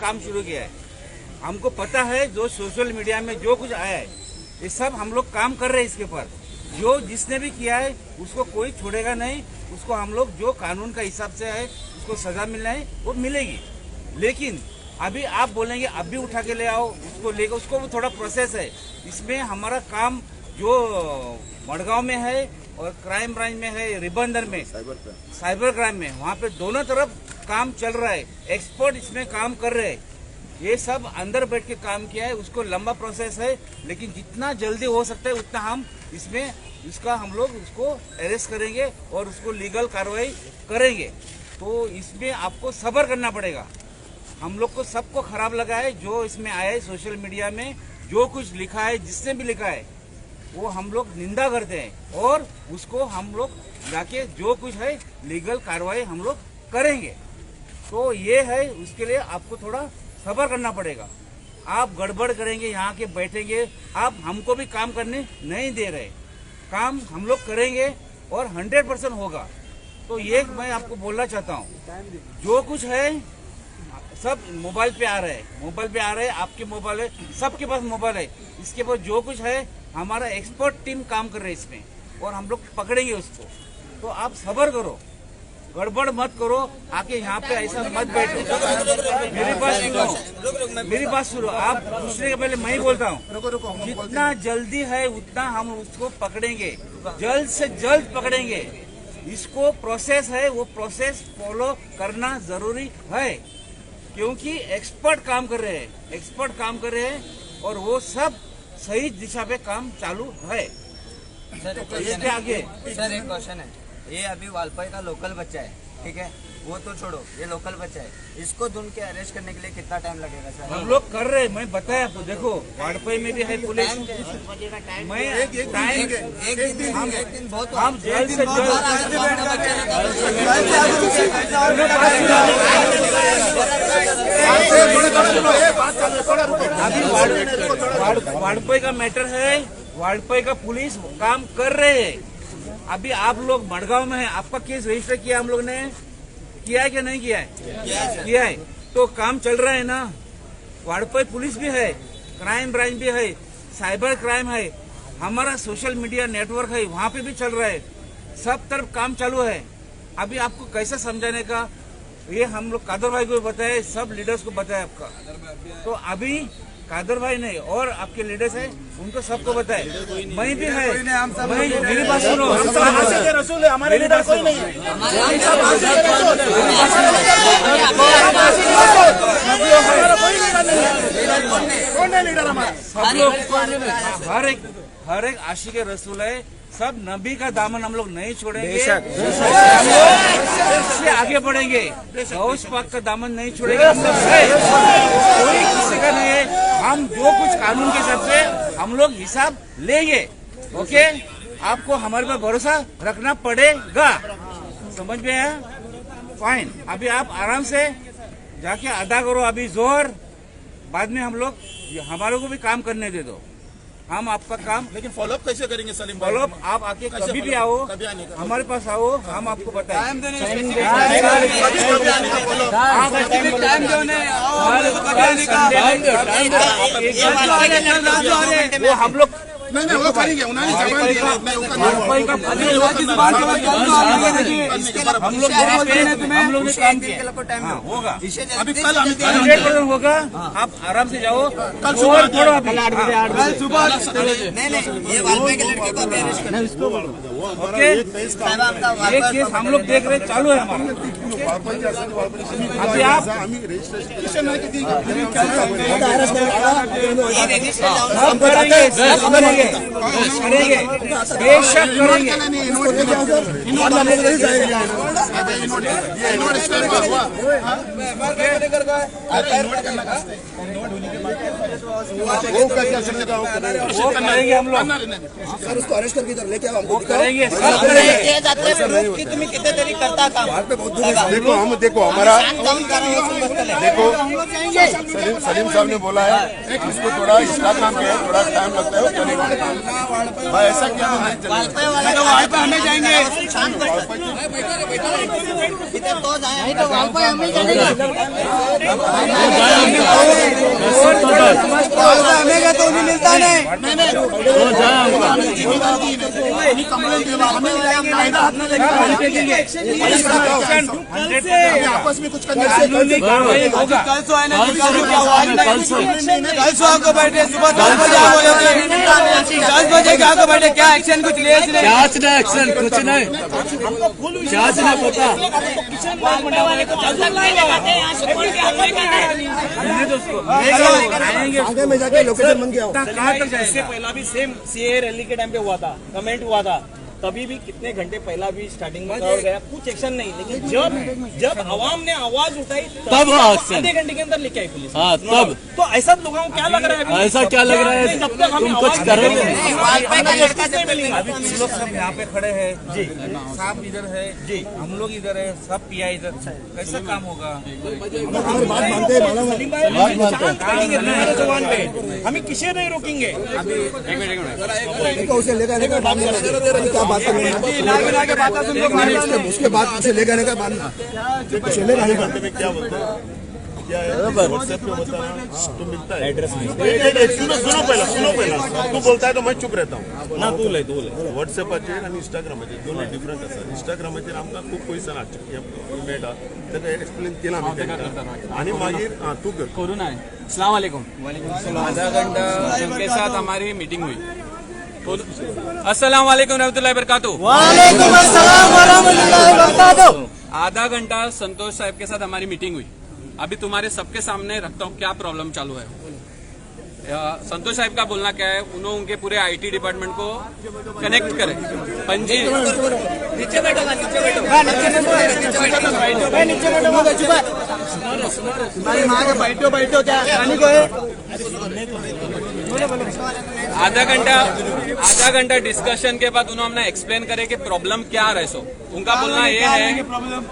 काम शुरू किया है। हमको पता है जो सोशल मीडिया में जो कुछ आया है, ये सब हम लोग काम कर रहे हैं इसके ऊपर। जो जिसने भी किया है उसको कोई छोड़ेगा नहीं। उसको हम लोग जो कानून का हिसाब से है उसको सजा मिलना है वो मिलेगी। लेकिन अभी आप बोलेंगे अभी उठा के ले आओ उसको, लेकर उसको भी थोड़ा प्रोसेस है। इसमें हमारा काम जो मडगांव में है और क्राइम ब्रांच में है, रिबंदर में, साइबर क्राइम में, वहाँ पे दोनों तरफ काम चल रहा है। एक्सपर्ट इसमें काम कर रहे हैं। ये सब अंदर बैठ के काम किया है, उसको लंबा प्रोसेस है, लेकिन जितना जल्दी हो सकता है उतना हम इसमें इसका हम लोग उसको अरेस्ट करेंगे और उसको लीगल कार्रवाई करेंगे। तो इसमें आपको सब्र करना पड़ेगा। हम लोग को सबको खराब लगा है जो इसमें आया है, सोशल मीडिया में जो कुछ लिखा है, जिसने भी लिखा है वो हम लोग निंदा करते हैं और उसको हम लोग जाके जो कुछ है लीगल कार्रवाई हम लोग करेंगे। तो ये है, उसके लिए आपको थोड़ा सब्र करना पड़ेगा। आप गड़बड़ करेंगे, यहाँ के बैठेंगे, आप हमको भी काम करने नहीं दे रहे। काम हम लोग करेंगे और 100% होगा। तो ये मैं आपको बोलना चाहता हूँ, जो कुछ है सब मोबाइल पे आ रहा है, मोबाइल पे आ रहे हैं, आपके मोबाइल है, सबके पास मोबाइल है। इसके पास जो कुछ है हमारा एक्सपर्ट टीम काम कर रही है इसमें और हम लोग पकड़ेंगे उसको। तो आप सब्र करो, गड़बड़ मत करो, आके यहाँ पे ऐसा मत बैठो। मेरी बात सुनो, मेरी बात सुनो। आप पूछने के पहले मैं ही बोलता हूँ, जितना जल्दी है उतना हम उसको पकड़ेंगे, जल्द से जल्द पकड़ेंगे। इसको प्रोसेस है, वो प्रोसेस फॉलो करना जरूरी है, क्योंकि एक्सपर्ट काम कर रहे हैं, एक्सपर्ट काम कर रहे हैं और वो सब सही दिशा पे काम चालू है। सर, एक क्वेश्चन इसके आगे है सर, एक क्वेश्चन है। ये अभी वालपाई का लोकल बच्चा है, ठीक है, वो तो छोड़ो, ये लोकल बच्चा है, इसको ढूंढ के अरेस्ट करने के लिए कितना टाइम लगेगा सर? हम लोग कर रहे हैं, मैं बताया आपको। देखो वाड़पई में भी है पुलिस, मैं टाइम एक दिन, एक दिन बहुत। हम जल्द से जल्द अभी वाड़पई का मैटर है, वाड़पई का पुलिस काम कर रहे हैं। अभी आप लोग मडगांव में है, आपका केस रजिस्टर किया हम लोग ने, किया है क्या नहीं किया है? किया है, तो काम चल रहा है ना। वाड़पई पुलिस भी है, क्राइम ब्रांच भी है, साइबर क्राइम है, हमारा सोशल मीडिया नेटवर्क है, वहाँ पे भी चल रहा है, सब तरफ काम चालू है। अभी आपको कैसे समझाने का ये हम लोग कादर भाई को भी बताए, सब लीडर्स को बताया आपका। तो अभी कादर भाई नहीं और आपके लीडर्स हैं उनको सबको बताए, मैं भी है, मैं मेरी बात सुनो, रसूल है हमारे मेरी बात सुनो। कौन है लीडर हमारा? सब लोग हर एक आशिक रसूल है, सब नबी का दामन हम लोग नहीं छोड़ेंगे, हम लोग इससे आगे बढ़ेंगे, गौस पाक का दामन नहीं छोड़ेंगे हम लोग है, कोई किसी का नहीं है। हम जो कुछ कानून के हिसाब से हम लोग हिसाब लेंगे। ओके, आपको हमारे पर भरोसा रखना पड़ेगा, समझ में आया? फाइन, अभी आप आराम से जाके अदा करो अभी जोर, बाद में हम लोग हमारे को भी काम करने दे दो, हम आपका काम। लेकिन फॉलोअप कैसे करेंगे सलीम भाई? फॉलोअप आप आके कैसे कभी भी follow-up? आओ, कभी आने का? हमारे पास आओ, हम आपको बताएं। कभी आने का follow-up? वो हम लोग नहीं नहीं, वो करेंगे, उन्होंने जबान दिया है, मैं वो करना वाड़पई का हम लोग वहाँ पे हम लोग ने काम किया टाइम हाँ, होगा, अभी कल हम 100% होगा। आप आराम से जाओ, कल सुबह और पढ़ो अभी। हाँ, नहीं नहीं, ये वालपाई के लड़के को अभी अरेस्ट करना। ओके, ये केस हम लोग देख रहे हैं, चालू है हमारा। अभी आप सब करेंगे, सब करेंगे, करेंगे, बेशक करेंगे। वो करेंगे हम लोग, सर उसको अरेस्ट करके इधर लेके आओ, हमको वो दिखाओ। करेंगे, सब करेंगे। तुम्ही कितीतरी करता काम। देखो हम देखो हमारा देखो सलीम सलीम साहब ने बोला है इसको थोड़ा इंस्टाग्राम पे है, थोड़ा टाइम लगता है, वो करेगा भाई, ऐसा क्या तो नहीं चलेगा। हमें जाएंगे। तो जाए। हमें तो नहीं मिलता नहीं। आम्ही जिम्मेदारी दी नाही, आम्ही कंप्लेंट दिला, आम्ही कायदा हात नाही आम्ही आपस में कुछ करने कानूनी कार्रवाई होगा। कल सो है ना, कल सो आको बैठे, सुबह 10 बजे आको, 10 बजे के आको बैठे, क्या एक्शन कुछ लिए? क्या नहीं एक्शन कुछ नहीं, क्या नहीं पता। आगे में जाके लोकेशन बन गया। कहाँ तक जाएगा? इससे पहला भी same CA rally K time pay हुआ था, कमेंट हुआ था, तभी भी कितने घंटे पहला भी स्टार्टिंग में कवर गया, कुछ एक्शन नहीं। लेकिन जब जब आवाम ने आवाज उठाई तब हुआ एक्शन। आधे घंटे के अंदर लेके आई पुलिस। हाँ तब तो ऐसा लोगों को क्या लग रहा है अभी? ऐसा क्या लग रहा है? नहीं, जब तक हमें तुम कुछ आवाज करोगे? नहीं अभी तुम लोग सब यहाँ पे खड़े हैं जी, साहब इधर है जी, हम लोग इधर है, सब पिया इधर, कैसा काम होगा? बात मानते हैं, मालूम है। बात मानते हैं। करेंगे तुम्हारे जुबान पे, हमें किसी नहीं रोकेंगे। देखो उसे लेकर आने का बाद में क्या बात करनी है, उसके बाद उसे लेकर आने का बाद में उसे लेकर आने का। में क्या बोलते हैं, क्या है व्हाट्सएप पे होता है तो मिलता है एड्रेस। सुनो सुनो पहिला, सुनो पहिला, तू बोलता है तो मैं चुप रहता हूँ ना, तू लय तू लय। व्हॉट्सएपाचेर आनी इंस्टाग्रामाचेर दोनूय डिफरंट आसा। इंस्टाग्रामाचेर आमकां खूब पयस मेळटा, ताका एक्सप्लेन केलां आमी तांकां आनी मागीर आं तूं कर। करू ना। अस्सलाम वालेकुम। आधा घंटा उनके साथ हमारी मीटिंग हुई। अस्सलाम वालेकुम रहमतुल्लाहि वबरकातुहू। वालेकुम अस्सलाम वरहमतुल्लाहि वबरकातुहू। आधा घंटा संतोष साहब के साथ हमारी मीटिंग हुई। अभी तुम्हारे सबके सामने रखता हूँ क्या प्रॉब्लम चालू है। संतोष साहब का बोलना क्या है, उन्होंने उनके पूरे IT department को कनेक्ट करे पंजी नीचे बैठो, नीचे बैठो, नीचे बैठो, तुम्हारी माँ के बैठो बैठो, क्या खाने को है? आधा घंटा डिस्कशन के बाद उन्होंने एक्सप्लेन करे कि प्रॉब्लम क्या रहे। सो उनका बोलना ये है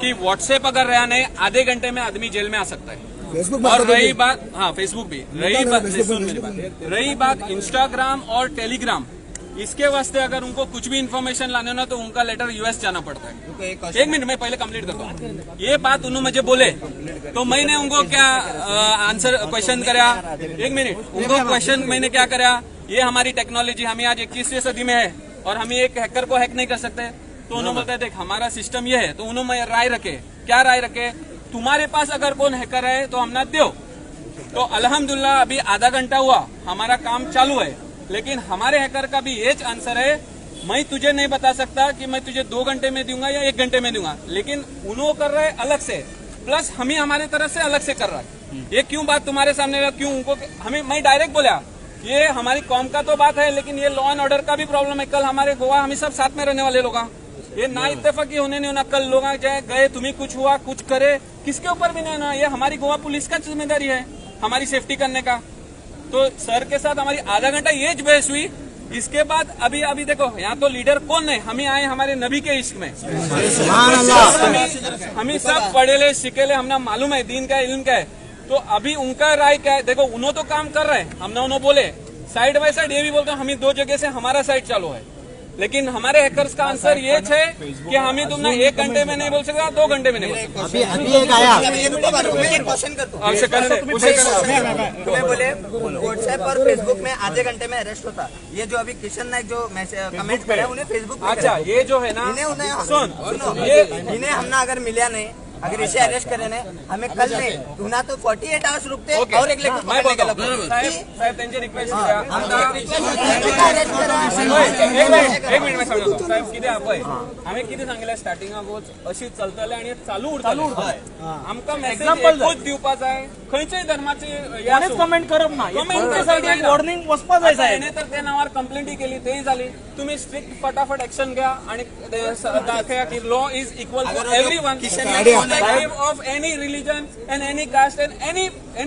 कि व्हाट्सएप अगर रहा नहीं, आधे घंटे में आदमी जेल में आ सकता है। फेसबुक और रही बात, हाँ फेसबुक भी, रही बात, सुन मेरी बात, रही बात इंस्टाग्राम और टेलीग्राम, इसके वास्ते अगर उनको कुछ भी इन्फॉर्मेशन लाने ना तो उनका लेटर यूएस जाना पड़ता है। एक मिनट, मैं पहले कंप्लीट करता हूँ। ये बात उन्होंने मुझे बोले तो मैंने उनको क्या आंसर क्वेश्चन करा, एक मिनट, उनको क्वेश्चन मैंने क्या करा, ये हमारी टेक्नोलॉजी, हम आज 21वीं सदी में है और हम एक हैकर को हैक नहीं कर सकते। तो उन्होंने बोलते हैं देख हमारा सिस्टम ये है। तो उन्होंने राय रखे, क्या राय रखे, तुम्हारे पास अगर कौन हैकर है तो हमना दो। तो अल्हम्दुलिल्लाह अभी आधा घंटा हुआ, हमारा काम चालू है, लेकिन हमारे हैकर का भी ये आंसर है, मैं तुझे नहीं बता सकता कि मैं तुझे 2 घंटे में दूंगा या 1 घंटे में दूंगा। लेकिन उन्होंने कर रहे अलग से, प्लस हम ही हमारे तरफ से अलग से कर रहा है। ये क्यों बात तुम्हारे सामने, क्यों उनको हमें, मैं डायरेक्ट बोला ये हमारी कौम का तो बात है, लेकिन ये लॉ एंड ऑर्डर का भी प्रॉब्लम है। कल हमारे गोवा हम सब साथ में रहने वाले लोग हैं। ये ना इत्तेफाकी होने नहीं होना, कल लोग जाए गए तुम्हें कुछ हुआ कुछ करे किसके ऊपर भी नहीं होना, ये हमारी गोवा पुलिस का जिम्मेदारी है हमारी सेफ्टी करने का। तो सर के साथ हमारी आधा घंटा ये बहस हुई। इसके बाद अभी अभी देखो यहाँ तो लीडर कौन है, हम ही आए हमारे नबी के इश्क में, हम ही सब पढ़े ले शिकेले, हमने मालूम है दीन का इल्म का है। तो अभी उनका राय क्या है, देखो उन्होंने तो काम कर रहे हैं, हमने उन्होंने बोले साइड बाय साइड ये भी बोलते हैं हम ही दो जगह से हमारा साइड चालू है, लेकिन हमारे हैकर्स का आंसर ये है कि हमें तुमने 1 घंटे में नहीं बोल सकता, 2 घंटे में नहीं बोल सकता। अभी अभी एक आया। क्वेश्चन करतो। आपसे कर ले, उसे कर ले। तुम्हें बोले व्हाट्सएप और फेसबुक में आधे घंटे में अरेस्ट होता, ये जो अभी किशन नाइक जो कमेंट करे उन्हें फेसबुक पे अच्छा करे। ये जो है ना, इन्हें उन्हें सुन सुनो, ये इन्हें हमने अगर मिला नहीं, अगर इसे अरेस्ट करे नहीं हमें कल नहीं उन्हें तो 48 आवर्स रुकते ओके और एक लेटर मैं पकड़ने के बोलतो लोग। साहेब, साहेब त्यांची रिक्वेस्ट आता अरेस्ट करा। एक मिनिट, एक मिनिट, मी सांगतो साहेब कितें पळय हांवें कितें सांगिल्लें स्टार्टिंगाकूच अशी चलतले आनी चालू उरतले। आमकां मेसेज एकूच दिवपा जाय, खंयच्याय धर्माची हे कोणेच आसूं. कमेंट करप ना। Comment तुमच्या एक वॉर्निंग वचपा जाय साहेब। हेणे तर त्या नावार कंप्लेंटी केली, तेय जाली। तुम्ही स्ट्रिक्ट फटाफट एक्शन घ्या आणि दाखया की law is equal to everyone of any religion and any caste and any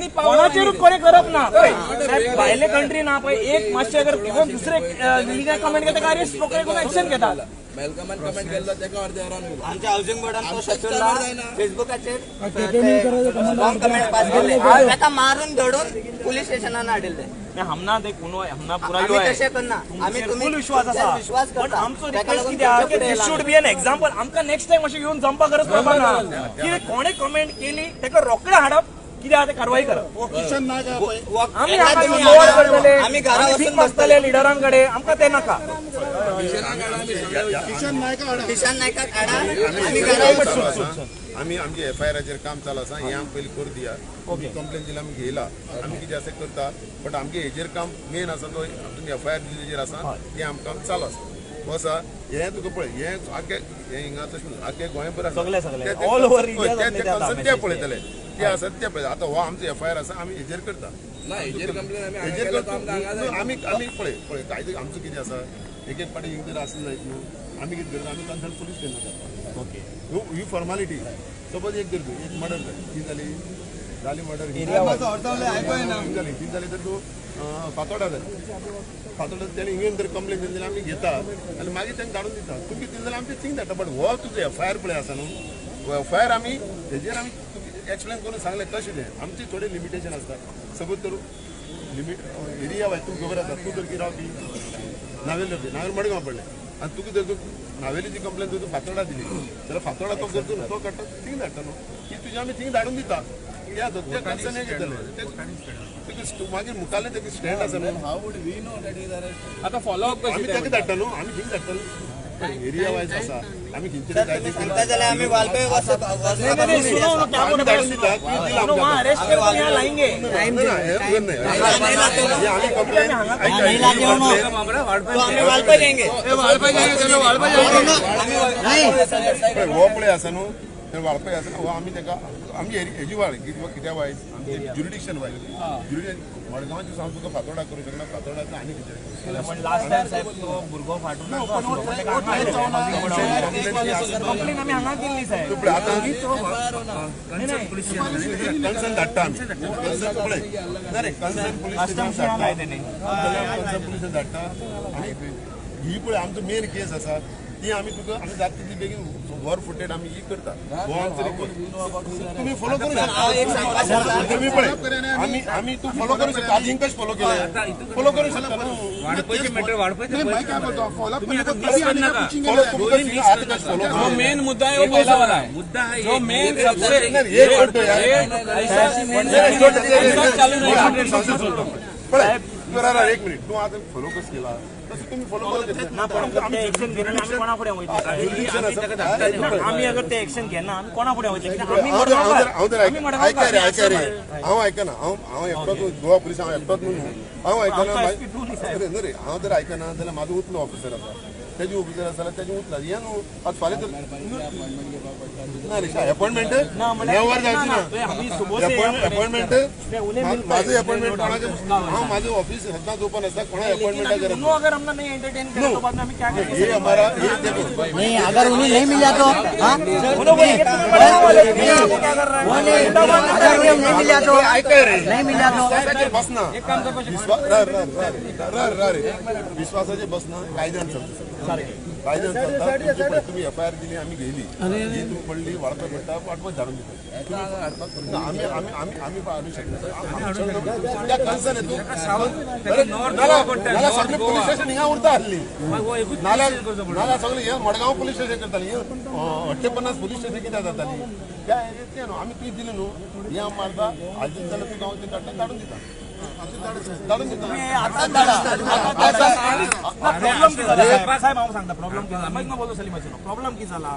power. कोणाचेरूच कोणी करप ना साहेब, भायले कंट्री ना पळय एक मातशें अगर इवन दुसरे रिलिजन कमेंट करता अरेस्ट रोकडे करून एक्शन घेतात। आमच्या हाऊसिंग बोर्डान तो शत्रूला फेसबुकाचेर रॉंग कमेंट पास केले, ताका मारून धडून पुलीस स्टेशनान हाडिल्ले। हमना देख हमना पुराय आम्ही तशें करना, आम्ही तुम्ही फूल विश्वास आसा, विश्वास बट करता। आमचो ताका रिक्वेस्ट लागून कितें आहा की तुमच्या this फुडें should be an example. आमकां नेक्स्ट टायम अशें येवन जमपाक गरज पडपा ना की कोणे कमेंट केली ताका रोकडे हाडप। कितें आहा तें कारवाई करा. किशन नायक आमी बोवाळ करतले, आमी भीक मागतले लिडरां कडेन, आमकां तें नाका. किशन नायक किशन नायकाक हाडा. आमी आमचे एफआयआराचेर काम चालू आसा. हें आमी पयलीं करूं दिया. कंप्लेन दिल्या, आमी घेयला, आमी कितें आसा करता, बट आमगे हेजेर काम मेन आसा तो तुमी एफआयआर दिल्ली आसा तें आमकां काम चालू आसा. हो आसा हें तुका पळय, हें आख्खे हें हिंगा तशें आख्खे गोंयभर आसा, ते पळयतले, ते आसा ते पळयता. आतां हो आमचो एफआयआर आसा, आमी हेजेर करता. हेजेर करता आमी. आमी पळय पळय कायदे आमचो कितें आसा, एक एक पाटी हिंग जर आसलें जायत न्हू, आमी कितें करता, आमी कन्सर्न पुलीस स्टेशनार जाता. ओके, ही फॉर्मालिटी. सपोज एक धर तूं एक मर्डर जाली, ती जाली जाली मर्डर जाली, ती जाली तर तूं फातोडा जाली, फातोडा तेणें हिंगेन जर कंप्लेन दिली जाल्यार आमी घेता आनी मागीर तांकां धाडून दिता. तुमकां दिली जाल्यार आमी ते थिंग धाडटा. बट हो तुजो एफआयआर पळय आसा न्हू, एफआयआर आमी हेजेर आमी एक्सप्लेन करून सांगलें कशें तें. आमचें थोडें लिमिटेशन आसता. सपोज तर लिमीट एरिया वायज तुमकां खबर आसा, तूं जर कितें रावपी नावेल रावपी, नावेल मडगांव पडलें आनी तुका जर तूं नावेलीची कंप्लेन जर तूं फातोडा दिली जाल्यार फातोडा तो करतो न्हू, तो काडटा थिंग धाडटा न्हू, ती तुजी आमी थिंग धाडून दिता. ते कन्सर्न हें घेतले मागीर मुखाल्लें तेका स्टँड आसा न्हू. आतां फॉलोअप आमी ताका धाडटा न्हू, आमी थिंग धाडटा न्हू. एरिया वायज आसा, आमी खंयचे सांगता जाल्यार आमी वाळपय हो पळय आसा न्हू, वाळपय आसा हो आमी ताका आमची हेजी वाळ कित्या वायज आमचे ज्युरिडिक्शन वायज ज्युरिडिक्शन मडगांवाचे हांव तुका फातोडा करूं शकना, फातोडाचो आनी कितें. लास्ट टायम साहेब तो भुरगो फाटून कंप्लेन आमी हांगा केल्ली साहेब. आतां कन्सर्न धाडटा आमी, कन्सर्न पळय ना रे, कन्सर्न पुलीस स्टेशन धाडटा, कन्सर्न पुलीस धाडटा. आनी ही पळय आमचो मेन केस आसा ती आमी तुका आमी जाता तितली बेगीन वर फुटेड आमी ही करता. हो आमचो रिक्वेस्ट, तुमी फॉलो करूं शकता. तुमी पळय आमी आमी तूं फॉलो करूं शकता. आतां हिंग कशें फॉलो केलें, फॉलो करूं शकता. जो मेन मुद्दा है वो पहला वाला है, मुद्दा है जो मेन सबसे चालू नाही. पळय एक मिनिट, तूं आतां फॉलो कसं केला तसं तुम्ही फॉलो करू ना, पण ते एक्शन घेना आमी कोणा फुडें वयतले? आमी अगर ते एक्शन घेना आमी कोणा फुडें वयतले? आयका रे, आयका रे, हांव आयकना, हांव हांव एकटोच गोवा पुलीस, हांव एकटोच न्हू, हांव आयकना न्हू रे. हांव जर आयकना जाल्यार म्हाजो उतलो ऑफिसर आसा, तेजे ऑफिसर आसा जाल्यार तेजे उतला. हें न्हू आतां फाल्यां तर ना रे, अपॉयंटमेंट नेवर जावची ना. अपॉयंटमेंट म्हाजो अपॉयंटमेंट कोणाचें, हांव म्हाजें ऑफिस सदांच ओपन आसता, कोणा अपॉयंटमेंटा गरज ना. अगर हमने नहीं एंटरटेन करा तो बाद में हमें क्या करेंगे? ये हमारा ये देखो नहीं, अगर उन्हें नहीं मिला तो हां क्या कर रहा है? नहीं मिला तो नहीं मिला तो बसना विश्वासाचे बसना, कायद्यान चलता, कायद्यान चलता. तुमी एफआयआर दिली, आमी घेयली, ही तुमी पडली वाळपय पडटा, वाळपय धाडून दिता. आमी आमी आमी आमी हाडूं शकना. त्या कन्सर्न तूं नाल्यार सगळें पुलीस स्टेशन हिंगा उरता आसली, नाल्यार नाल्यार सगळें हें मडगांव पुलीस स्टेशन करताली, हें 58 पुलीस स्टेशन कित्याक जाताली त्या तें न्हू. आमी तुवें दिलें न्हू, हें आमी मारता आज जाल्यार तूं गांव ते काडटा धाडून दिता, धाडून दिता. साहेब हांव सांगता प्रॉब्लेम कितें जाला, मागीर बोलतो सलीमाचो प्रॉब्लेम कितें जाला.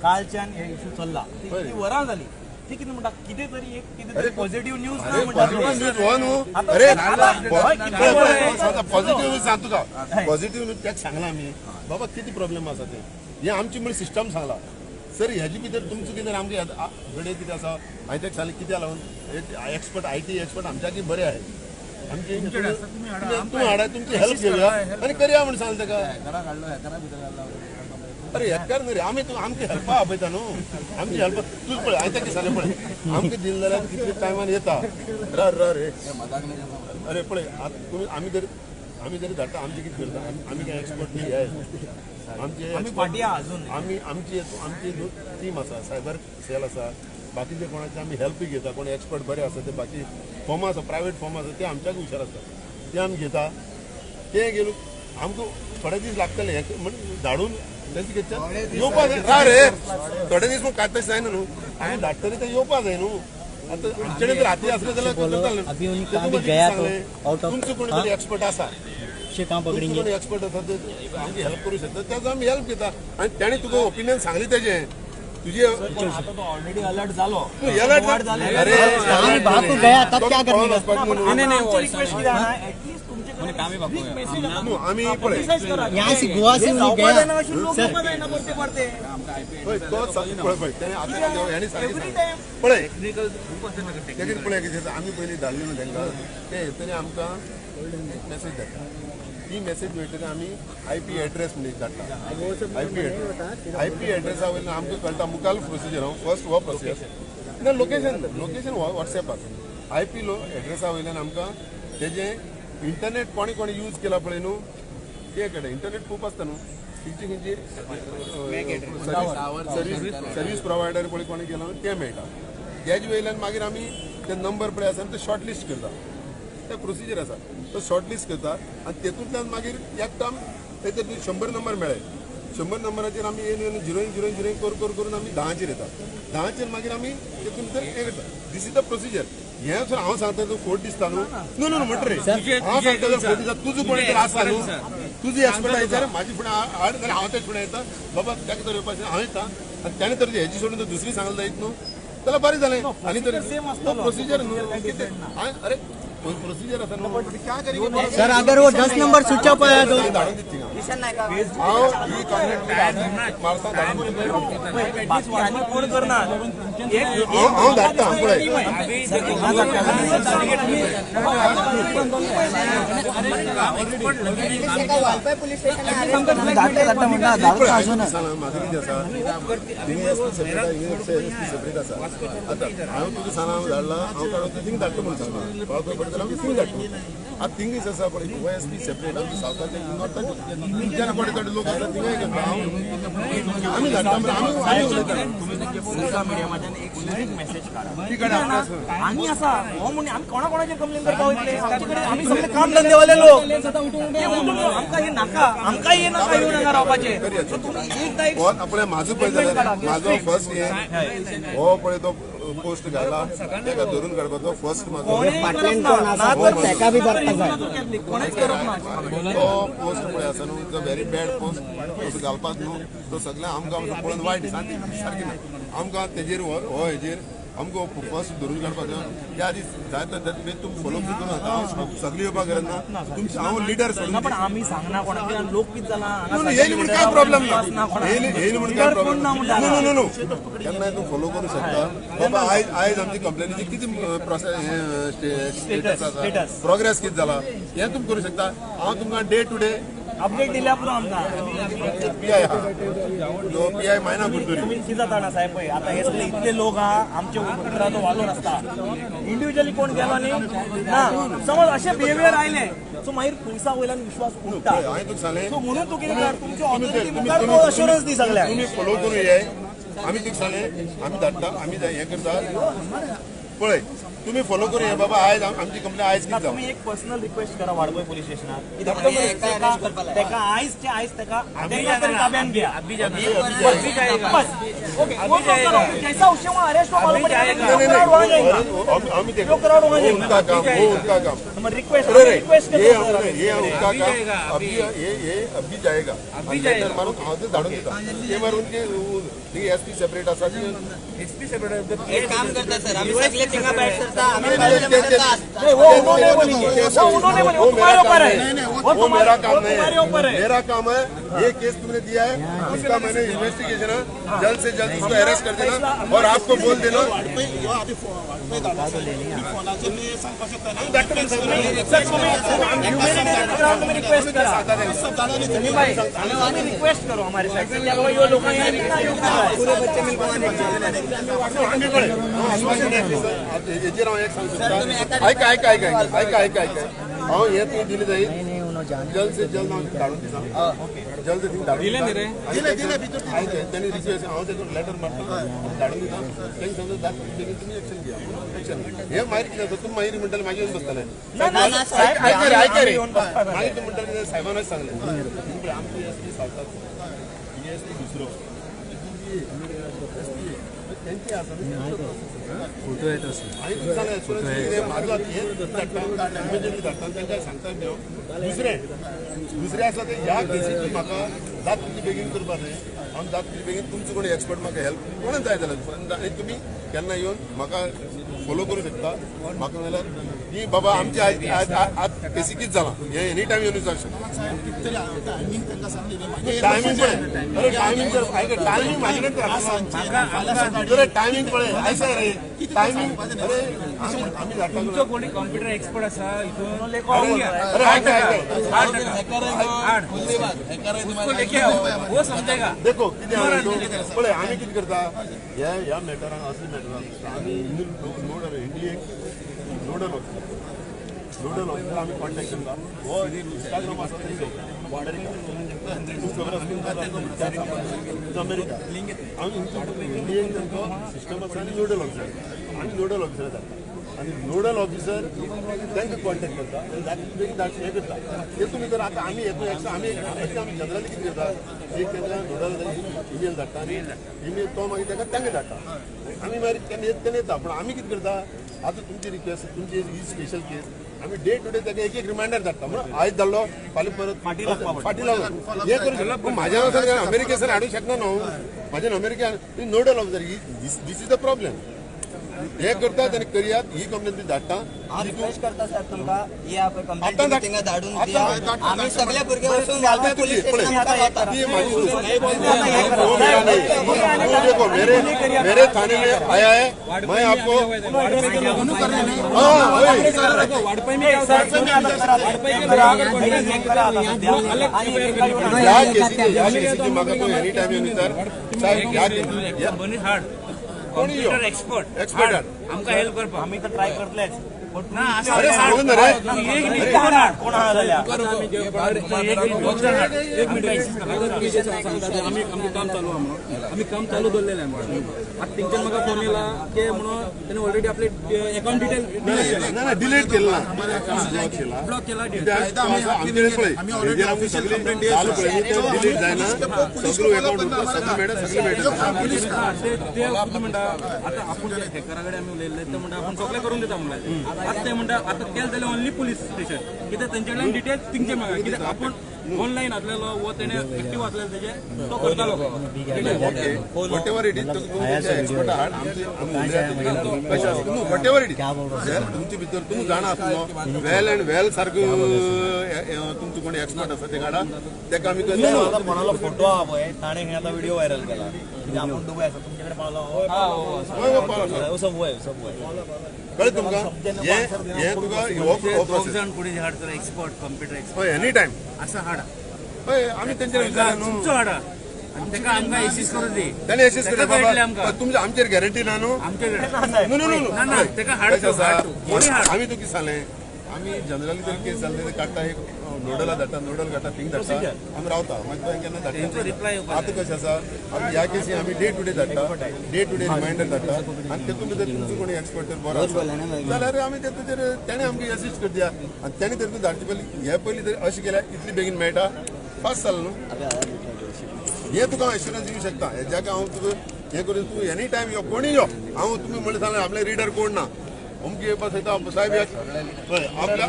कालच्यान हे इशू चल्ला, ती वरां जाली, ती कितें म्हणटा कितें तरी एक कितें तरी पॉझिटिव्ह न्यूज ना म्हणटा. पॉझिटिव्ह न्हू, अरे पॉझिटिव्ह न्यूज सांग तुका, पॉझिटिव्ह न्यूज तेका सांगला आमी बाबा कितें प्रॉब्लेम आसा तें, हें आमची म्हळ्यार सिस्टम सांगला सर. हेजे भितर तुमचो कितें आमगे घडये कितें आसा, हांवें ताका सांगलें कित्याक लागून एक्सपर्ट I T expert आमच्याकय बरे आहात, आमचे तुमी हाडा, तुमची हेल्प घेवया आनी करया म्हूण सांगलें ताका. अरे हेकार न्हू रे, आमी तूं आमकां हेल्पा आपयता न्हू, आमची हेल्प तूं पळय. हांवें ताका सांगलें पळय आमकां दिलें जाल्यार कितले टायमान येता र र रे. अरे पळय आतां तुमी आमी जर आमी जर धाडटा आमचें कितें करता, आमी कांय एक्सपर्ट न्ही हे, आमचे आमी आमची आमची टीम आसा, सायबर सेल आसा, बाकीचे कोणाचे आमी हेल्पूय घेता, कोण एक्सपर्ट बरे आसा ते, बाकी फॉर्मां आसा, प्रायवेट फॉर्मां आसा ते आमच्याक हुशार आसता, ते आमी घेता. ते घेवन आमकां थोडे दीस लागतले हें म्हण धाडून तेंचे कितें येवपा जाय रा रे, थोडे दीस म्हूण कांय तशें जायना न्हू, आमी धाडटले ते येवपा जाय न्हू. आतां आमचे जर हाती आसले जाल्यार तुमचो कोणी तरी एक्सपर्ट आसा, कोणी एक्सपर्ट आसा ते आमकां हेल्प करूं शकता, तेजो आमी हेल्प घेता. आनी ताणें तुका ओपिनियन सांगलें तेजें तुजे ऑलरेडी अलर्ट जालो. अरे आमी पळय पळय पळय कितें आमी पयलीं धाडली न्हू तांकां, ते हेतून आमकां मेसेज धाडटा. ती मेसेज मेळटकीर आमी I P address म्हणून धाडटा. I P एड्रेसा वयल्यान आमकां कळटा मुखार प्रोसिजर. हांव फर्स्ट हो प्रोसिजर ना लोकेशन लोकेशन वॉट्सॅपार I P एड्रेसा वयल्यान आमकां तेजें इंटरनेट कोणे कोणे यूज केला पळय न्हू ते कळटा. इंटरनेट खूब आसता न्हू, खंयची खंयची सर्वीस प्रोवायडर पळय कोणे केला तें मेळटा. तेजे वयल्यान मागीर आमी ते नंबर पळय आसा ते शॉर्ट लिस्ट करता. ते प्रोसिजर आसा तो शॉर्ट लिस्ट करता आनी तेतूंतल्यान मागीर एकदां तेचेर 100 नंबर मेळ्ळे. 100 नंबराचेर आमी येवन 0 0 0 करून करून आमी 10चेर येता. 10चेर मागीर आमी तेतून भितर हें करता. This is the procedure. हें सर हांव सांगता तूं फोट दिसता न्हू, न्हू न्हू म्हणटा रे हांव सांगता फोट दिसता. तुजो कोणी तरी आसा न्हू, तुजी एक्सपर्ट जाल्यार म्हाजी फुडें हाड जाल्यार हांव तेच फुडें येता. बाबा ताका तर येवपाचें हांव येता आनी ताणें तर हेजी सोडून तर दुसरी सांगलें जायत न्हू जाल्यार बरें जालें. आनी तर प्रोसिजर न्हू कितें, अरे प्रोसिजर आसा न्हू. सर अगर वो 10 नंबर स्विच ऑफ आया तो धाडून दिता हांव ही कंप्लेंट मारता धाडून हांव धाडटा पळय. म्हाका कितें आसा सेपरेट आसा. आतां हांव तुका सांगला हांव धाडला, हांव काडून थिंग धाडटा म्हणून सांगला. पडटा आमी थिंग धाडटा. आतां थिंगीच आसा पळय गोवा एस पी सेपरेट, आमच्या सावथाचे नॉर्थाचे तुमच्यान कोणे थोडे लोक आसा थिंगाय करता. हांव आमी धाडटा आमी उलयता. आनी आसा हो म्हणून आमी कोणा कोणाचेर कंप्लेन करपा वयतले. आमचे कडेन आमी सगळे काम धंदेवाले लोक, आमकां हे नाका, आमकां हे नाका येवन हांगा रावपाचें. सो तुमी एकदां एक पळय म्हाजो पळय जाल्यार म्हाजो फर्स्ट हे हो पळय तो पोस्ट घाला ताका धरून काडपाचो फर्स्ट म्हाजो तो पोस्ट पळय आसा न्हू, तो व्हेरी बॅड पोस्ट तसो घालपाक न्हू. तो सगळें आमकां पळोवन वायट दिसता सारकें ना. आमकां तेजेर हो हेजेर आमकां फर्स्ट धरून काडपाचो. त्या आदी जाय तर तुमी फॉलो करून आतां हांव सगळीं येवपाक गरज ना. तुमचे हांव लिडर सोडून पण आमी सांगना कोणाक, लोक कितें जाला येयली म्हूण काय प्रॉब्लम ना, येयली म्हूण काय प्रॉब्लम ना. न्हू न्हू न्हू केन्नाय तूं फॉलो करूं शकता. बाबा आयज आयज आमची कंप्लेनीची कितें प्रोसेस स्टेटस आसा, प्रोग्रेस कितें जाला हें तुमी करूं शकता. हांव तुमकां डे टू डे अपडेट दिल्या पुरो आमकां. पी I आहा तो पी I मायना कुरतुरी. तुमी कितें जाता ना साहेब पळय आतां हे सगळे इतले लोक आहा, आमचे उतराचो वालोर आसता. इंडिविज्युअली कोण गेलो न्ही ना, समज अशें बिहेवियर आयलें सो मागीर पुलिसा वयल्यान विश्वास उडटा. हांवें तुका सांगलें सो म्हणून तूं कितें कर, तुमचे ऑथॉरिटी मुखार तो अश्योरन्स दी सगळ्यांक. तुमी फॉलो करूं ये. आमी तुका सांगलें आमी धाडटा, आमी हें करता पळय तुमी फॉलो करूं ये. बाबा आयज आमची कंप्लेन आयज कितें, तुमी एक पर्सनल रिक्वेस्ट करा वाळपय पोलीस स्टेशनार, तेका आयज आयज तेका ताब्यान घ्या. बस ओके, वो करो जैसा उसे वहाँ अरेस्ट हो मालूम पड़ेगा. उनका काम, वो उनका काम. रिक्वेस्ट रिक्वेस्ट ये ये उनका काम. अभी ये अभी जाएगा मारून हांव ते धाडून दिता. ते मारून एस पी सेपरेट आसा, एस पी सेपरेट एक काम करता सर, आमी सगळे थिंगा बैठ सरता. उन्होंने बोली वो तुम्हारे ऊपर है, वो मेरा काम नहीं है, मेरा काम है ये केस तुमने दिया है उसका मैंने इन्वेस्टिगेशन है, जल्द से जल्द उसको अरेस्ट कर देना और आपको बोल देना. रिक्वेस्ट करो हमारे साइड से पूरे बच्चे मिलकर ऐका ऐका ऐका ऐका ऐका ऐका हांव हें तुवें दिलें जायत जल्द से जल्द हांव धाडून दिता. जल्द धाडून तेणी रिक्वेस्ट हांव तेजो लेटर मारता धाडून दिता. तेंकां सांगता बेगीन तुमी एक्शन घेया. एक्शन हें मागीर कितें जाता, तुमी मागीर म्हणटले मागीर येवन बसतले. आयक रे आयक रे, मागीर तुमी म्हणटले साहेबानूच सांगलें आमचो एस पी सावथाचो, एस पी दुसरो, त्यांचे आसा फोटो येत आनी म्हाजो इमिजिएटली धाडटा तांकां सांगता दुसरें दुसरें आसा ते ह्या केसीची म्हाका जात तितली बेगीन करपा न्हय हांव जात तितली बेगीन तुमचो कोण एक्सपर्ट म्हाका हेल्प कोणा जाय जाल्यार आनी तुमी केन्ना येवन म्हाका फॉलो करूं शकता म्हाका जाल्यार की बाबा आमचे आज आज केसी कितें जालां हें एनी टायम येवन विचारूंक शकता. टायमींग पळय, अरे टायमींग टायमींग म्हाजे कडेन अरे टायमींग पळय आयसा रे टायमींग. अरे आमी धाडटा तुमचो कोणी कॉम्प्युटर एक्सपर्ट आसा इथून अरे उसको लेके आओ, वो समजेगा. देखो कितें पळय आमी कितें करता ह्या ह्या मॅटरान असले मॅटरान आमी नोडल इंडियेक नोडल ऑफिसर नोडल ऑफिसर आमी कॉन्टॅक्ट करता. हो इंस्टाग्राम आसा तरी अमेरिका खबर आसा अमेरिका आमी इंडियेक तांचो सिस्टम आसा आनी नोडल ऑफिसर आमी नोडल ऑफिसर धाडटा आनी नोडल ऑफिसर तांकां कॉन्टॅक्ट करता बेगीन धाड हें करता. ते तुमी जर आतां आमी हेतून एक्स्ट्रा आमी आमी जनरली कितें करता एक तांकां नोडल इमेल धाडटा आनी इमेल तो मागीर ताका तांकां धाडटा आमी मागीर तेन्ना येता तेन्ना येता. पूण आमी कितें करता आतां तुमची रिक्वेस्ट तुमची ही स्पेशल केस आमी डे टू डे ताका एक एक रिमायंडर धाडटा म्हणून आयज धाडलो फाल्यां परत फाटी लागलो हें करूं शकता. पूण म्हाज्या वचून अमेरिकेसान हाडूंक शकना न्हू म्हाज्यान अमेरिका नोडल ऑफिसर ही this is the problem. हे करतात आनी करयात ही कंप्लेन ती धाडटा. रिक्वेस्ट करता साहेब तुमकां या कंप्लेन थिंगा धाडून दिया. आमी सगळे भुरगे वचून वाळपय पुलीस स्टेशनार वता. देखो मेरे मेरे थाने में आया है मैं आपको ह्या केसीची म्हाका तूं एनी टायम येवन विचार साहेब. हाड कॉम्प्युटर एक्सपर्ट एक्सपर्ट आमकां हेल्प करपाक आमी तर ट्राय करतलेच. ना अरे सांगून रे कोण आहा जाल्यार एक मिनिट आमी आमचें काम चालू आहा म्हणून आमी काम चालू दवरलेलें म्हणून आतां तेंच्यान म्हाका फोन येयला की म्हणून तेणें ऑलरेडी आपले अकाउंट डिटेल ना ना डिलीट केला ना ब्लॉक केला. आमचे पळय हेजेर आमकां सगळी चालू पळय डिलीट जायना सगळो अकाउंट उरता सगळें मेळटा सगळें मेळटा. ते कितें म्हणटा आतां आपूण हॅकरा कडेन आमी उलयल्ले ते म्हणटा आपूण सगळें करून दिता म्हणलें. आतां ते म्हणटा आतां केलें जाल्यार ओनली पुलीस स्टेशन कित्याक तेंचे कडल्यान डिटेल्स थिंगचे मागता कित्याक आपूण ऑनलायन आसलेलो वो तेणें एक्टीव आसलेलो तेजे तो करतालो. What ever it is expert हाड आमचे कशें आसा what ever it is तुमचे भितर तुमी जाणा आसलो वेल अँड वेल सारको तुमचो कोण एक्सपर्ट आसा ते काडा ताका आमी कोणालो फोटो आहा पळय ताणें खंय आतां व्हिडिओ व्हायरल केला कित्याक आपूण दुबय आसा तुमचे कडेन पावलो सब वय सब वय कळ्ळें तुमकां हें हें तुका हो दोग प्रोसेस जाण कोणी हाड तर एक्सपर्ट कॉम्प्युटर एक्सपर्ट हय एनी टायम आसा हाडा हय आमी तेंचेर विचारलें न्हू तुमचो हाडा आनी ताका आमकां एसिस्ट करून दी. ताणें एसिस्ट ताका केलें कळटलें आमकां. बाबा तुमच्या आमचेर गॅरंटी ना न्हू. आमचे कडेन न्हू न्हू न्हू ना ना ताका हाड कशें आसा कोणी हाड आमी तुका सांगलें आमी जनरली जर केस जाले ते काडटा एक नोडला धाडटा नोडल काडटा थिंग धाडटा आमी रावता मागीर केन्ना तेंचो रिप्लाय धाडटा. आतां कशें आसा आमी ह्या केसी आमी डे टू डे धाडटा डे टू डे रिमायंडर धाडटा आनी तेतून भितर तुमचो कोणी एक्सपर्ट जर बरो आसा जाल्यार आमी तेतूचेर तेणें आमकां एसिस्ट करया आनी तेणें जर धाडचे पयलीं हे पयलीं जर अशें केल्यार इतली बेगीन मेळटा फास्ट जालें न्हू. हें तुका हांव एश्युरन्स दिवंक शकता हेज्याक हांव तुका हें करून तूं एनी टायम यो कोणी यो हांव तुमी म्हणलें सांगलें आपलें रिडर कोण ना अमकी येवपा सयता साहेब हय आपल्या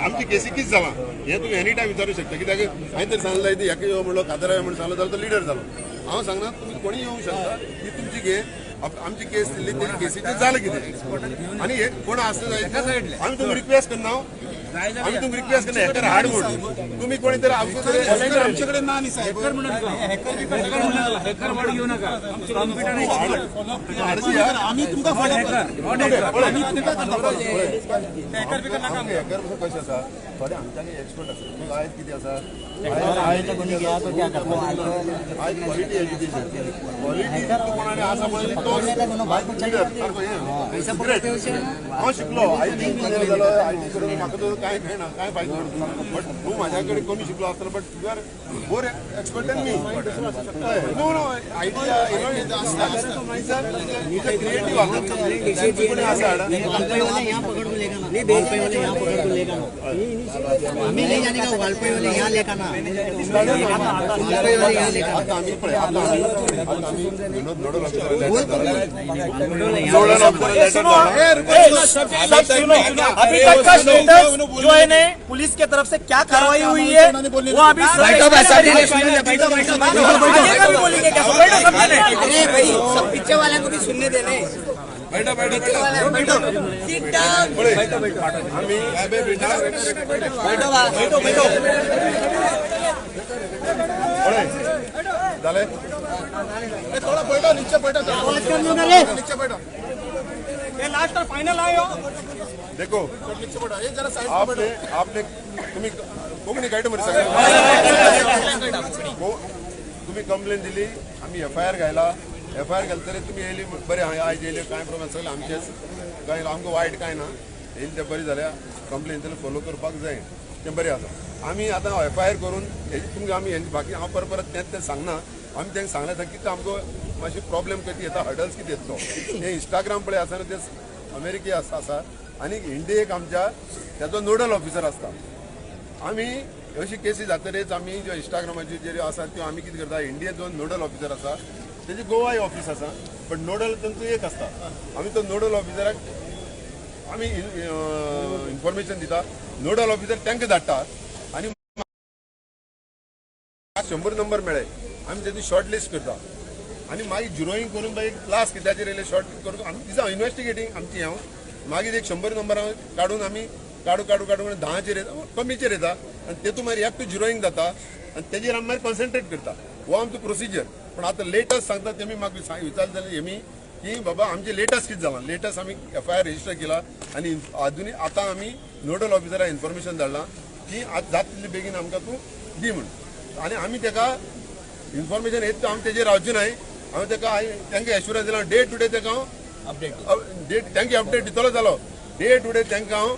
आमची केसी कितें जालां हें तूं एनी टायम विचारूंक शकता कित्याक हांवें तर सांगलें ह्याका यो म्हणलो कादरा यो म्हणून सांगलो जाल्यार तो लिडर जालो. हांव सांगना तुमी कोणी येवंक शकता ही तुमची घे आमची केस दिल्ली तेजी केसीचें जालें कितें आनी हे कोण आसता जाय आमी तुमकां रिक्वेस्ट करना आमी तुमकां रिक्वेस्ट करना हॅकर हाड म्हूण तुमी कोणी तरी आमचे आमचे कडेन ना न्ही साहेब. हॅकर म्हणून हॅकर वर्ड घेऊ नका कॉम्प्युटर एक्सपर्ट आमी तुमकां follow hacker आमी तुमकां करता follow. Hacker कशें आसा थोडे आमच्यानी एक्सपर्ट आसा तुका आयज कितें आसा आयज क्वॉलिटी एज्युकेशन क्वॉलिटी कोणाने आसा पळय तो लिडर सारको हें हांव शिकलो IT engineer जालो IT करून म्हाका तो काय कळना, काय फायदो. बट तूं म्हाज्या कडेन कमी शिकलो आसतलो, but you are more expert than me. No, no idea, you know, creative आसा. आसा. यहाँ पकड़ को लेगा ना, वालपई वाले यहाँ पकड़ को लेगा ना. हमें ले जाने का, वालपई वाले यहाँ लेकर ना, वालपई वाले यहाँ लेकर. आता आम्ही पळय, आता आम्ही विनोद नोडल ऑफिसर, नोडल ऑफिसर. सब सुनो, अभी तक का स्टेटस जो है ने, पुलिस के तरफ से क्या कार्रवाई हुई है वो अभी सर बैठो भाई, सब आगे का भी बोलेंगे. क्या बैठो सब जने. अरे भाई, सब पीछे वाले को भी सुनने देने. बैठो, बैठो. पीछे वाले, बैठो, सिट डाउन. पळय, आम्ही बैठो बा. बैठो बैठो. पळय, जालें. थोडा बैठो, नीचे बैठो, नीचे बैठो. ये लास्ट और फाइनल आए हो. देखो. नीचे बैठो, ये जरा साइड. आपने आपने तुम्ही कोंकणी कळटा मरे सगळ्यांक? तुम्ही कंप्लेन दिली, आम्ही एफ I R घायला. एफ I R घालतरी तुमी येयली, बरें आयज येयले. कांय प्रॉब्लेम, सगळें आमचेच, कांय आमकां वायट कांय ना. येयले तें बरें जाल्या. कंप्लेन जाल्यार फॉलो करपाक जाय, तें बरें आसा. आमी आतां एफ I R करून तुमकां आमी हेंचे बाकी हांव परत परत तेंच तें सांगना. आमी तांकां सांगलें आसा कितें आमकां मातशें प्रॉब्लेम कितें येता, हर्डल्स कितें येतलो. हे इंस्टाग्राम पळय आसा न्हू, ते अमेरिके आसा आसा आनी इंडियेक आमच्या तेजो नोडल ऑफिसर आसता. आमी अशी केसी जातरीच आमी ज्यो इंस्टाग्रामाच्यो ज्यो आसा त्यो आमी कितें करता, इंडियेत जो नोडल ऑफिसर आसा तेजी गोवाय ऑफिस आसा, बट नोडल तांचो एक आसता. आमी तो नोडल ऑफिसराक आमी इन्फॉर्मेशन दिता, नोडल ऑफिसर तांकां धाडटा आनी 100 नंबर मेळ्ळे, आमी तेजी शॉर्ट लिस्ट करता आनी मागीर झिरोईंग करून मागीर लास्ट कित्याचेर येयले शॉर्ट करून आमी दिसा इन्वेस्टिगेटींग आमची. हांव मागीर एक 100 नंबरां काडून आमी काडू काडू काडून 10चेर येता, कमीचेर येता आनी तेतून मागीर एकटो झिरोईंग जाता आनी तेजेर आमी मागीर कॉन्सन्ट्रेट करता. हो आमचो प्रोसिजर. पण आतां लेटस्ट सांगता तेमी म्हाका विचारले जाल्यार हेमी की बाबा आमचें लेटस्ट कितें जालां. लेटस्ट आमी एफआयआर रजिस्टर केला आनी आजुनूय आतां आमी नोडल ऑफिसराक इन्फॉर्मेशन धाडलां की आतां जाता तितले बेगीन आमकां तूं दी म्हूण. आनी आमी तेका इन्फॉर्मेशन येत आमी तेजेर रावचे न्हय. हांवें तेका तांकां एश्युरन्स दिला, डे टू डे तेका हांव अपडेट तांकां अपडेट दितलो जालो. डे टू डे तांकां हांव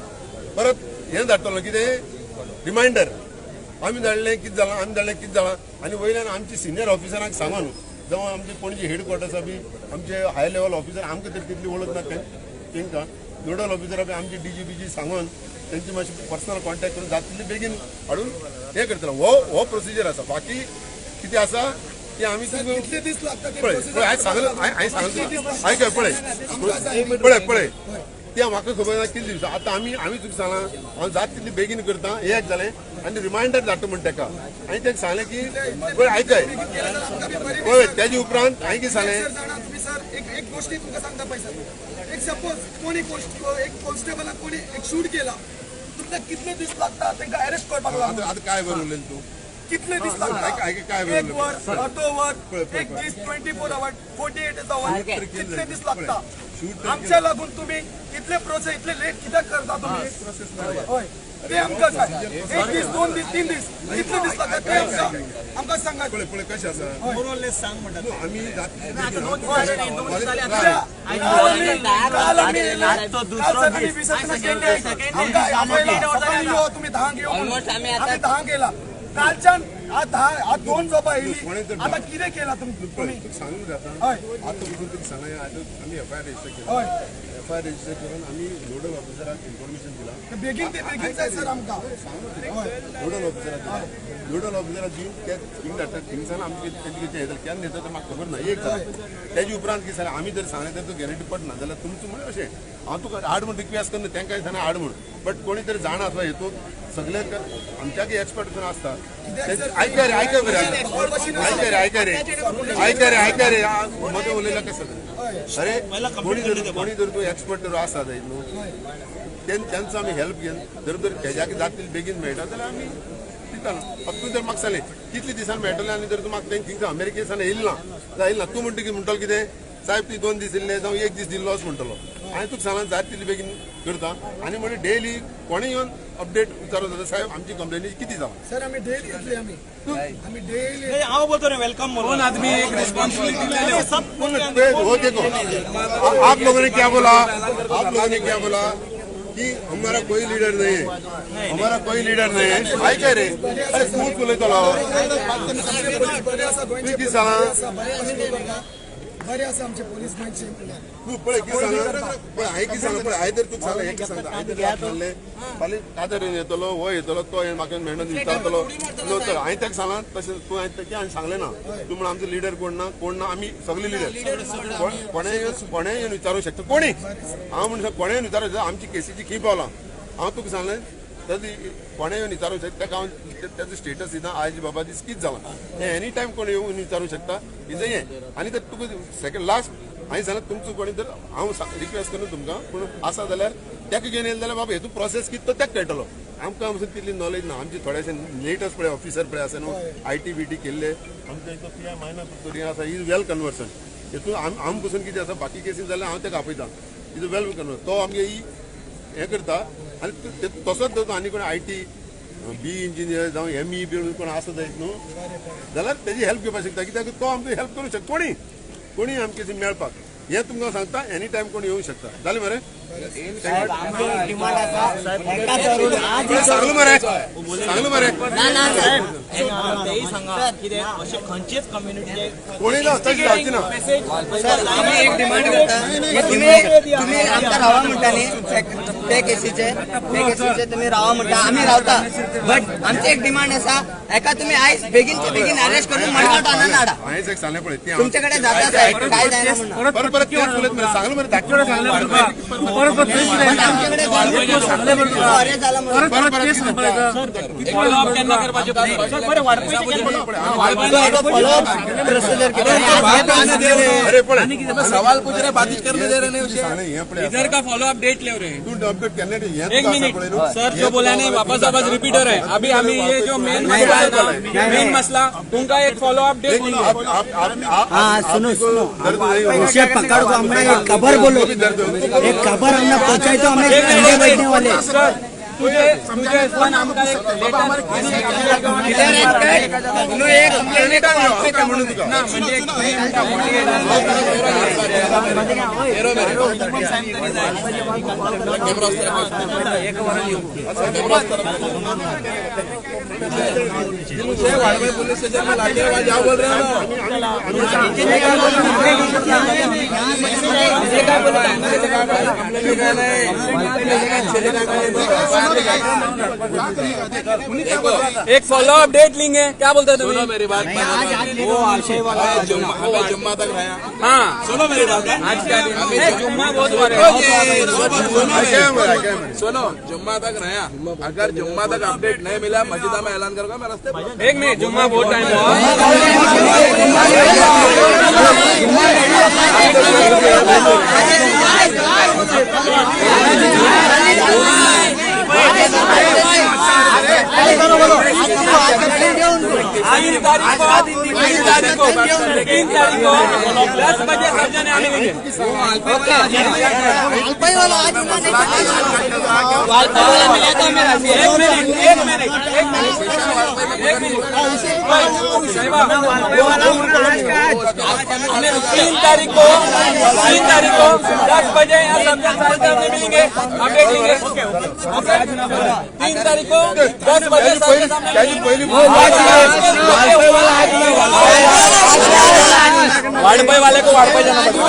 परत हें धाडटलो, कितें रिमायंडर, आमी धाडलें कितें जालां, आमी धाडलें कितें जालां. आनी वयल्यान आमचे सिनियर ऑफिसरांक सांगून, जावं आमचे पणजी हेड क्वॉर्टर्सा बी आमचे हाय लेवल ऑफिसर, आमकां तरी तितली वळख ना तांकां, नोडल ऑफिसरा बी आमची डीजी बीजी सांगून तेंची मातशी पर्सनल कॉन्टॅक्ट करून जाता तितले बेगीन हाडून हें करतलो. हो हो प्रोसिजर आसा. बाकी कितें आसा ते आमी कितले दीस लागता ते? पळय पळय, हांवें सांगलें, हांवें सांगलें, आयक, पळय पळय पळय, ते म्हाका खबर ना कितले दिवस. आतां आमी तुका सांगलां, हांव जाता तितले बेगीन करता. हें एक जालें आनी रिमायंडर धाडटा म्हण तेका. आनी ताका सांगलें की पळय, आयकय, पळय, तेजे उपरांत हांवें कितें सांगलें. सर, जाणा तुम्ही सर, एक एक गोष्टी तुमकां सांगता पळय सर. एक सपोज कोणी एक कॉन्स्टेबलाक कोणी एक शूट केला, तुमकां कितले दीस लागता तांकां अरेस्ट करपाक लागून? आतां आतां काय बरें उलयलें तूं? कितले दीस लागता? आयक आयक, काय बरें? एक वर, अर्दो वर, पळय, पळय, एक दीस, 24 our, 48 our, कितले दीस लागता? शूट आमच्या लागून तुम्ही इतले प्रोसेस इतले लेट कित्याक करता तुम्ही? हय, ते आमकां सांग. एक दीस, 2 दीस, 3 दीस, कितले दीस लागता ते आमकां सांगात. पळय पळय, कशें आसा, आमी जाता काल आमी काल सकाळी 20 वाजता आमकां आपयला, सकाळी यो तुम्ही 10क यो म्हणून. Almost आमी आता- आमी 10क येयला कालच्यान. आज 10, आज 2 जावपा कोणें येयली. तर आतां कितें केलां तुमी पळय तुमी? तुका सांगूंक जाता. हय. आतां पसून तुका सांगलें, आतां आमी एफआयआर रजिस्टर केला. हय. एफआयआर रजिस्टर करून आमी नोडल ऑफिसराक इन्फॉर्मेशन दिलां. बेगीन ते बेगीन जाय सर आमकां. नोडल ऑफिसराक दिलां. नोडल ऑफिसराक दिवन ते थिंग धाडटा. थिंगसान आमचे तेंचे कितें येतलें, केन्ना येता तें म्हाका खबर ना. एक जालें. तेजे उपरांत कितें जालें, आमी जर सांगलें तर तो गॅरंटी पडना जाल्यार तुमचो म्हण अशें हांव तुका हाड म्हूण रिक्वेस्ट करना, तांकां दिसना हाड म्हूण, बट कोणी तरी जाणा आसलो हेतून सगळे आमच्याकय एक्सपर्ट सुद्दां आसता. आयका रे, आयका रे, आयका रे, आयका रे, आयका रे, आयका रे, मदें उलयला कसं. अरे, कोणी जर तूं एक्सपर्ट जर आसा जायत न्हू, तेंचो आमी हेल्प घेवन जर जर तेज्याक जाता तितले बेगीन मेळटा जाल्यार आमी दिता न्हू. फक्त तूं जर म्हाका सांगलें कितले दिसान मेळटलें आनी जर तूं म्हाका तें थिंग अमेरिकेसान येयलें ना जाल्यार येयलें ना, तूं म्हणटा म्हणटलो कितें, साहेब ती 2 दीस येयल्ले जावं एक दीस दिल्लो अशें म्हणटलो. हांवें तुका सांगलां, जाता तितले बेगीन करता. आनी म्हणजे डेली कोणें येवन अपडेट विचारूं जाता, साहेब आमची कंप्लेनी कितें जालां. सर, आमी डेली येतले, आमी आमी डेली. हांव बोलतो रे, welcome बोलो. कौन आदमी एक रिस्पॉन्सिबिलिटी ले लो. वो देखो, आप लोगों ने क्या बोला, आप लोगों ने क्या बोला? कि हमारा कोई लीडर नहीं है, हमारा कोई लीडर नहीं है। I काय रे, अरे तूं उलयतलो तूं कितें सांगलां? बरे आसा आमचे पोलीस गोंयचे. तूं पळय कितें सांगलां, पळय हांवें कितें सांगलां, पळय हांवें तर तुका सांगलें, हें कितें सांगता, हांवें तर सांगलें फाल्यां कादर येतलो, हो येतलो, तो म्हाका मेळून विचारतलो. तर हांवें ताका सांगलां तशें तूं हांवें तें हांवें सांगलें ना. तूं म्हण आमचो लिडर कोण ना, कोण ना, आमी सगळे लिडर. कोणें येवन विचारूंक शकता, कोणी हांव म्हणून कोणें येवन विचारूंक शकता. आमची केसीची खंय पावलां हांव तुका सांगलें, ताजी कोणें येवन विचारूंक शकता. ताका हांव ताजो स्टेटस दिता, आयज बाबा दीस कितें जालां हें एनी टायम कोण येवन विचारूंक शकता. Is हें आनी तर तुका सेकंड लास्ट हांवें सांगलें तुमचो कोणी तर हांव रिक्वेस्ट करून तुमकां पूण आसा जाल्यार ताका घेवन येयलें जाल्यार बाबा हेतून प्रोसेस कितें तो ताका कळटलो. आमकां आमचो तितली नॉलेज ना. आमचे थोडेशे लेटस्ट पळय ऑफिसर पळय आसा न्हू, I T B T केल्ले आमचे तो पी I minor तरी आसा, is well कन्वर्सन. हेतून आम पसून कितें आसा बाकी केसीस जाल्यार हांव ताका आपयता, is well कन्वर्सन. तो आमगे हें करता आनी तसोच तो आनी कोण I T B engineer जावं एम ई बी कोण आसा जायत न्हू जाल्यार तेजी हेल्प घेवपाक शकता, कित्याक तो आमकां हेल्प करूंक शकता. कोणी कोणी आमकां मेळपाक हें तुमकां सांगता, एनी टायम कोण येवंक शकता. जालें मरे? सांगलो मरे, सांगलो मरे. कोणी ना तशें जावची ना. एक डिमांड करता, तुमी आमकां रावा म्हणटा न्ही ते केसीचे, ते केसीचे तुमी रावा म्हणटा, आमी रावता. बट आमची एक डिमांड आसा, एका तुमी आयज बेगीनचे बेगीन अरेस्ट करून मडगांव टावनान हाडा. हांवें सांगलें पळय, तुमचे कडेन जाता साहेब, काय जायना म्हणून परत परत तेच उलयत मरे. सांगलें मरे, धाकटे सांगलें सवाल पूछ रहे, बात करने दे रहे नहीं उसे. इधर का फॉलो अप डेट ले रहे हैं. एक मिनट सर, जो बोला नहीं वापस वापस रिपीट हो रहा है. अभी हमें ये जो मेन मसला है ना, मेन मसला उनका एक फॉलो अप डेट लेंगे. हाँ सुनो सुनो, उसे पकड़ को हमने एक खबर बोलो, एक खबर हमने पहुंचाई तो हमें अंडे बैठने वाले. सर तुझे तुझे नाम का एक लेटर पुलिस स्टेशन में लाके जाओ बोल रहे हो. एक फॉलो अप डेट लेंगे, क्या बोलते हैं? सुनो मेरी बात, हमें जुम्मा तक रहा. हाँ सुनो मेरी बात, आज का दिन जुम्मा बहुत बार है. सुनो, जुम्मा तक रहा, अगर जुम्मा तक अपडेट नहीं मिला मस्जिद में ऐलान करूंगा मैं रास्ते. एक मिनट, जुम्मा बहुत टाइम हुआ. तीन तारीख को 10 बजे सब जने आने मिलेंगे. एक मिनट, हमें 3 तारीख को 10 बजे यहाँ सब जन सामने मिलेंगे, अपडेट लेंगे. 3 तारीख को 10 बजे सामने. वाडपई वाले को वाडपई जाना पड़ेगा.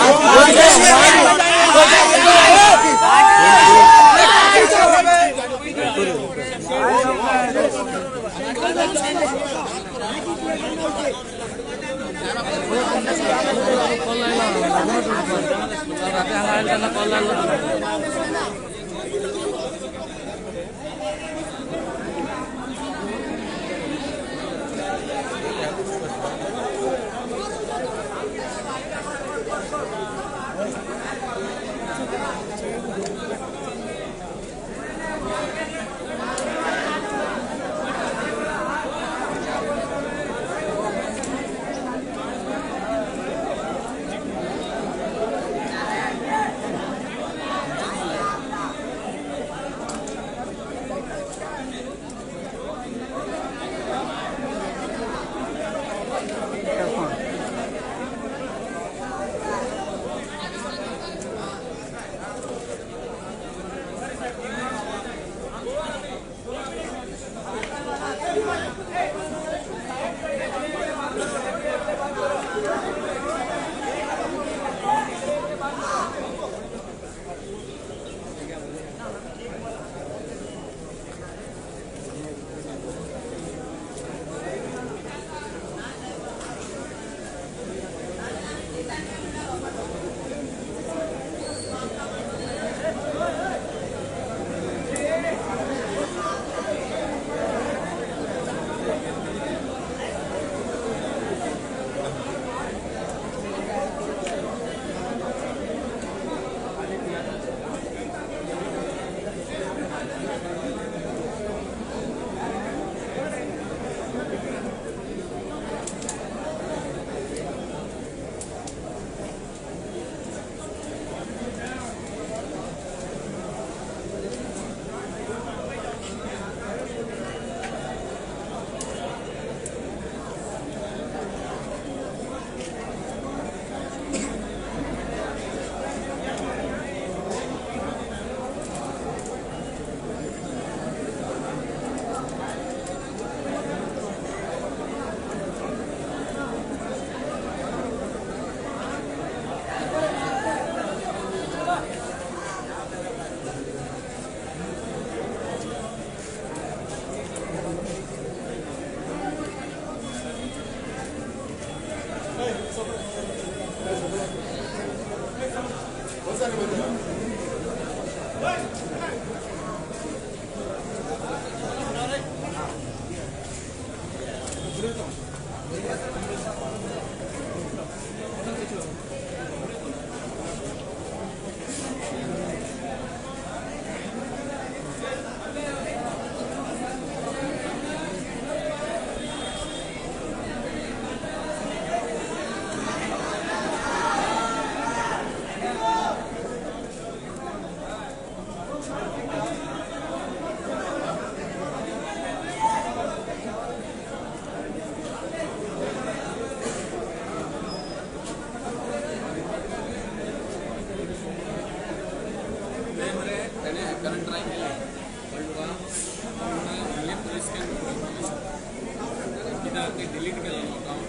डिलीट केला अकाउंट.